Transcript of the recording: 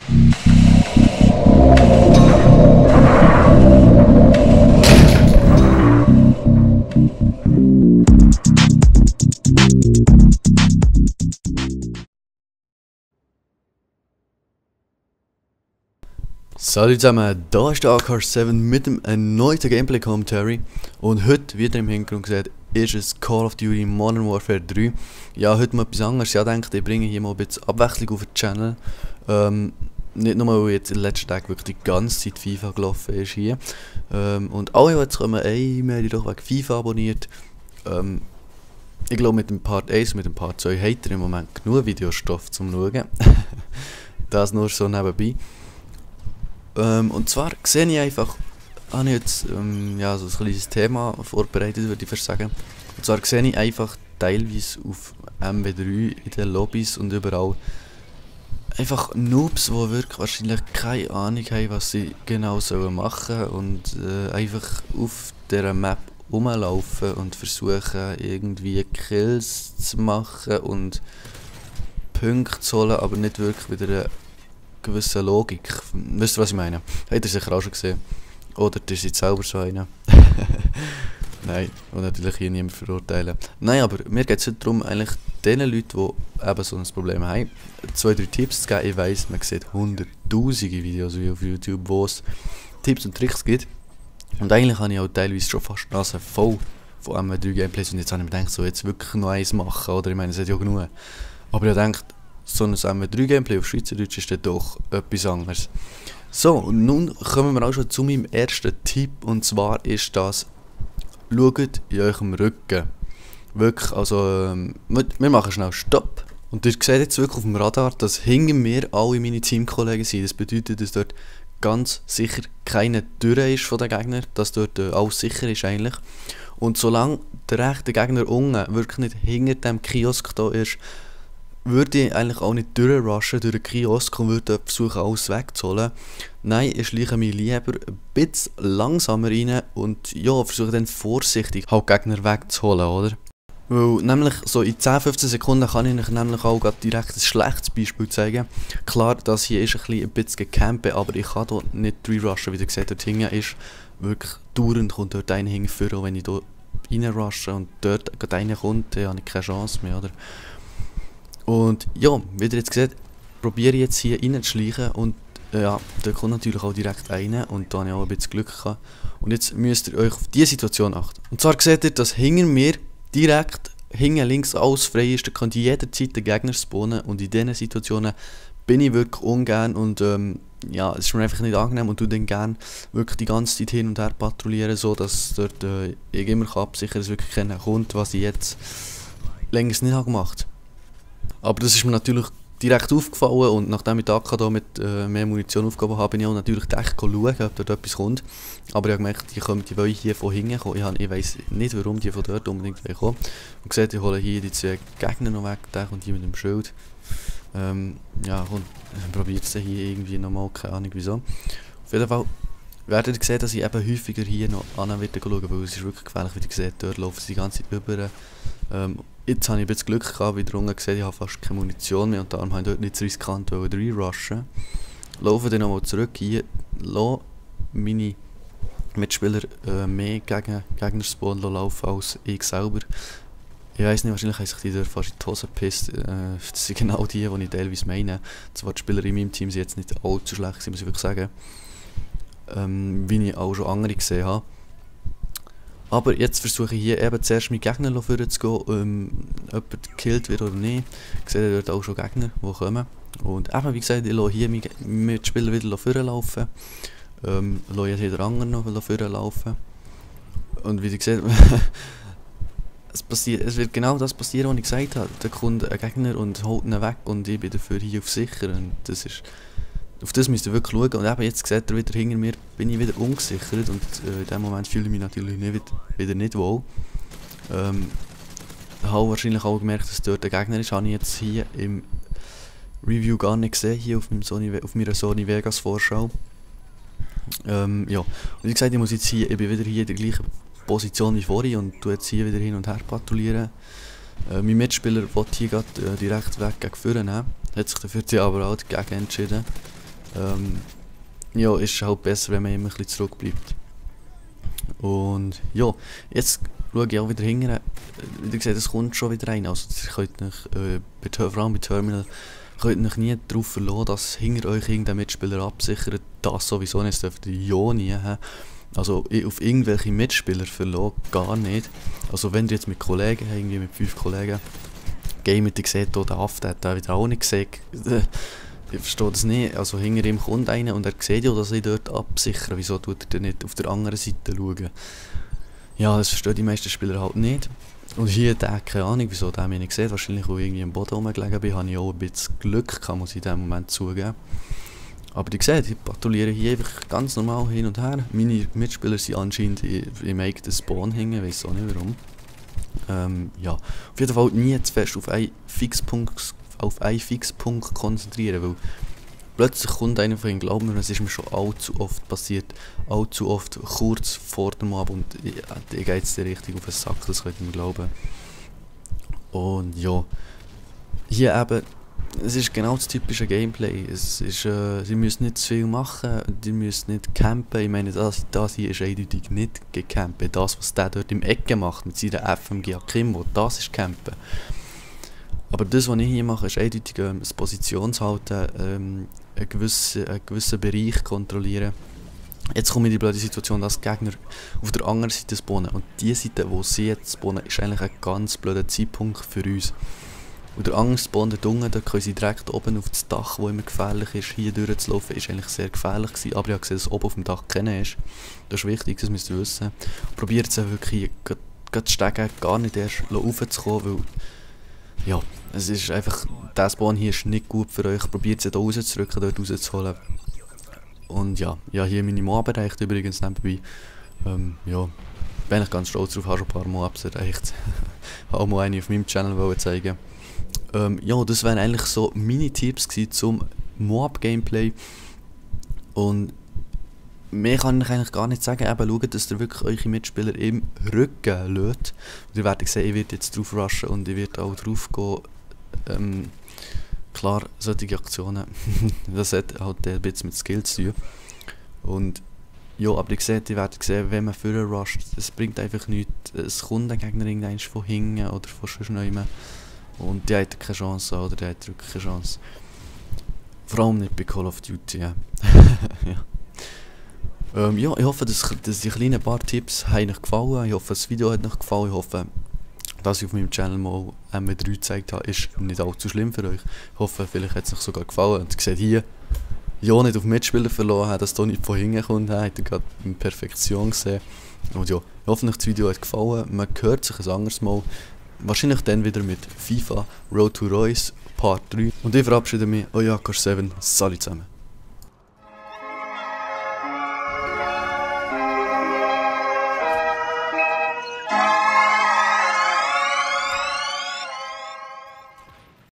Salut zusammen, da ist der AK7 mit dem erneuten Gameplay-Commentary und heute, wie ihr im Hintergrund seht, ist es Call of Duty Modern Warfare 3. Ja, heute mal etwas anderes. Ich denke, ich bringe hier mal ein bisschen Abwechslung auf den Channel. Nicht nur, weil jetzt in den letzten Tagen wirklich die ganze Zeit FIFA gelaufen ist hier. Und alle, die jetzt kommen, ey, wir haben doch wegen FIFA abonniert. Ich glaube, mit dem Part 1 und mit dem Part 2 habt ihr im Moment genug Videostoff zum Schauen. Das nur so nebenbei. Und zwar sehe ich einfach, habe ich jetzt ja, so ein kleines Thema vorbereitet, würde ich fast sagen. Und zwar sehe ich einfach teilweise auf MW3 in den Lobbys und überall einfach Noobs, die wirklich wahrscheinlich keine Ahnung haben, was sie genau sollen machen und einfach auf dieser Map rumlaufen und versuchen irgendwie Kills zu machen und Punkte zu holen, aber nicht wirklich wieder eine gewisse Logik. Wisst ihr, was ich meine? Habt ihr sicher auch schon gesehen? Oder ihr seid selber so einer? Nein, und natürlich hier niemand verurteilen. Nein, aber mir geht es heute darum, eigentlich den Leuten, die eben so ein Problem haben, 2-3 Tipps zu geben. Ich weiss, man sieht hunderttausende Videos wie auf YouTube, wo es Tipps und Tricks gibt. Und eigentlich habe ich auch teilweise schon fast die Nase voll von MW3 Gameplays und jetzt habe ich mir gedacht, so jetzt wirklich noch eins machen, oder? Ich meine, es hat ja genug. Aber ich denke, so ein MW3 Gameplay auf Schweizerdeutsch ist dann doch etwas anderes. So, und nun kommen wir auch schon zu meinem ersten Tipp, und zwar ist das: schaut in eurem Rücken. Wirklich, also wir machen schnell Stopp. Und ihr seht jetzt wirklich auf dem Radar, dass hinter mir alle meine Teamkollegen sind. Das bedeutet, dass dort ganz sicher keine Tür ist von den Gegnern, dass dort alles sicher ist eigentlich. Und solange der rechte Gegner unten wirklich nicht hinter dem Kiosk da ist, würde ich eigentlich auch nicht durchrushen durch den Kiosk und würde versuchen, alles wegzuholen. Nein, ich schleiche mich lieber ein bisschen langsamer rein und ja, versuche dann vorsichtig halt Gegner wegzuholen, oder? Weil nämlich so in 10-15 Sekunden kann ich euch nämlich auch direkt ein schlechtes Beispiel zeigen. Klar, das hier ist ein bisschen gecampt, aber ich kann dort nicht reinrushen, wie ihr seht, dort hinten ist wirklich dauernd, kommt dort einer hinten, wenn ich dort reinrushe und dort gerade einer kommt, dann habe ich keine Chance mehr, oder? Und ja, wie ihr jetzt seht, probiere ich jetzt hier reinzuschleichen und ja, da kommt natürlich auch direkt rein und da habe ich auch ein bisschen Glück gehabt. Und jetzt müsst ihr euch auf diese Situation achten. Und zwar seht ihr, dass hinter mir direkt hinten links alles frei ist, da kann jederzeit der Gegner spawnen und in diesen Situationen bin ich wirklich ungern und ja, es ist mir einfach nicht angenehm und tue dann gerne wirklich die ganze Zeit hin und her patrouillieren, so dass dort ich immer absichern, dass wirklich keiner kommt, was ich jetzt längst nicht gemacht habe. Aber das ist mir natürlich direkt aufgefallen und nachdem ich die AK hier mit mehr Munition aufgegeben habe, bin ich auch natürlich echt schauen, ob dort etwas kommt. Aber ich habe gemerkt, die wollen hier von hinten kommen. Ich weiss nicht, warum die von dort unbedingt kommen. Und seht, ich hole hier die zwei Gegner noch weg, der und die mit dem Schild. Ja, und probiert es hier irgendwie nochmal, keine Ahnung wieso. Auf jeden Fall werdet ihr sehen, dass ich eben häufiger hier noch schauen werde, weil es ist wirklich gefährlich, wie ihr seht, dort laufen sie die ganze Zeit über. Jetzt habe ich ein bisschen Glück gehabt, wie ihr unten gesehen, ich habe fast keine Munition mehr und darum habe ich dort nicht so riskant reinrushen. Laufe dann nochmal zurück hier, lasse meine Mitspieler mehr gegen Gegnerspawn laufen als ich selber. Ich weiss nicht, wahrscheinlich haben sich die dort fast in die Hose gepisst. Das sind genau die ich teilweise meine. Zwar die Spieler in meinem Team sind jetzt nicht allzu schlecht, muss ich wirklich sagen. Wie ich auch schon andere gesehen habe. Aber jetzt versuche ich hier eben zuerst mit Gegnern vorzugehen, ob jemand gekillt wird oder nicht. Ich sehe dort auch schon Gegner, die kommen. Und eben, wie gesagt, ich lasse hier meine Mitspieler wieder vorlaufen. Lasse jetzt jeder andere noch vorlaufen. Und wie ihr seht, es wird genau das passieren, was ich gesagt habe. Da kommt ein Gegner und holt ihn weg und ich bin dafür hier auf sicher. Und das ist, auf das müsst ihr wirklich schauen. Und eben jetzt seht ihr wieder hinter mir, bin ich wieder ungesichert und in dem Moment fühle ich mich natürlich wieder nicht wohl. Ich habe wahrscheinlich auch gemerkt, dass dort ein Gegner ist. Habe ich jetzt hier im Review gar nicht gesehen, hier auf meiner Sony Vegas Vorschau. Ja, und wie gesagt, ich bin wieder hier in der gleichen Position wie vorhin und tue jetzt hier wieder hin und her patrouillieren. Mein Mitspieler will hier gerade direkt weg gegen vorne nehmen. Hat sich dafür aber auch dagegen entschieden. Ja, ist halt besser, wenn man immer ein bisschen zurückbleibt. Und ja, jetzt schaue ich auch wieder hinterher. Wie gesagt, es kommt schon wieder rein. Also ihr könnt euch, vor allem bei Terminal, könnt euch nie darauf verlassen, dass hinter euch irgendein Mitspieler absichert. Das sowieso nicht, das dürft ihr ja nie haben. Also auf irgendwelche Mitspieler verlassen, gar nicht. Also wenn ihr jetzt mit Kollegen, irgendwie mit 5 Kollegen, gamet, ihr seht hier den Aff, der hat da wieder auch nicht gesehen. Ich verstehe das nicht. Also hinter ihm kommt einer und er sieht ja, dass ich dort absichere. Wieso tut er denn nicht auf der anderen Seite schauen? Ja, das verstehen die meisten Spieler halt nicht. Und hier der, keine Ahnung, wieso der mich nicht sieht. Wahrscheinlich, weil ich irgendwie am Boden rumgelegen bin, habe ich auch ein bisschen Glück gehabt, muss ich in diesem Moment zugeben. Aber ihr seht, ich patrouilliere hier einfach ganz normal hin und her. Meine Mitspieler sind anscheinend im eigenen Spawn hängen, ich weiß auch nicht warum. Ja, auf jeden Fall nie zu fest auf einen Fixpunkt konzentrieren, weil plötzlich kommt einer von ihnen, glaubt mir, es ist mir schon allzu oft passiert, allzu oft kurz vor dem Mob und ich gehe jetzt richtig auf den Sack, das könnt ihr mir glauben. Und ja, hier eben, es ist genau das typische Gameplay. Es ist, sie müssen nicht zu viel machen, sie müssen nicht campen. Ich meine, das hier ist eindeutig nicht gecampt. Das, was der dort im Ecke macht mit seiner FMG Akimbo, das ist campen. Aber das, was ich hier mache, ist eindeutig das Positionshalten, einen gewissen Bereich kontrollieren. Jetzt kommt in die blöde Situation, dass die Gegner auf der anderen Seite spawnen. Und die Seite, wo sie jetzt spawnen, ist eigentlich ein ganz blöder Zeitpunkt für uns. Und der andere Spawn dort unten, da können sie direkt oben auf das Dach, wo immer gefährlich ist, hier durchzulaufen, ist eigentlich sehr gefährlich gewesen. Aber ich habe gesehen, dass oben auf dem Dach keiner ist. Das ist wichtig, das müsst ihr wissen. Probiert es wirklich, gerade Stegen gar nicht erst raufzukommen, weil ja, es ist einfach, der Spawn hier ist nicht gut für euch. Probiert es hier rauszurücken, dort rauszuholen. Und ja, hier meine Mob erreicht übrigens nebenbei. Ja, bin eigentlich ganz stolz drauf, habe schon ein paar Mobs erreicht. Habe auch mal eine auf meinem Channel zeigen. Ja, das wären eigentlich so meine Tipps zum Mob-Gameplay. Und mehr kann ich eigentlich gar nicht sagen. Eben schaut, dass ihr wirklich eure Mitspieler im Rücken lasst. Ihr werdet sehen, ich werde jetzt drauf rushen und ich werde auch drauf gehen. Klar, solche Aktionen, das hat halt ein bisschen mit Skills zu tun. Und ja, aber ihr werdet sehen, wenn man vorher rusht, es bringt einfach nichts. Es kommt ein Gegner irgendwann von hinten oder von sonst. Und die hat keine Chance, oder die hat wirklich keine Chance. Vor allem nicht bei Call of Duty, ja. Ja, ich hoffe, dass die kleinen paar Tipps haben euch gefallen. Ich hoffe, das Video hat euch gefallen. Ich hoffe, dass ich auf meinem Channel mal M3 gezeigt habe, ist nicht allzu schlimm für euch. Ich hoffe, vielleicht hat es euch sogar gefallen. Und ihr seht hier, ja, nicht auf Mitspieler verloren haben, dass da nicht von hinten kommt. Habt ihr gerade in Perfektion gesehen. Und ja, ich hoffe, euch das Video hat gefallen. Man hört sich ein anderes Mal. Wahrscheinlich dann wieder mit FIFA Road to Royce Part 3. Und ich verabschiede mich, euer AK7. Salut zusammen.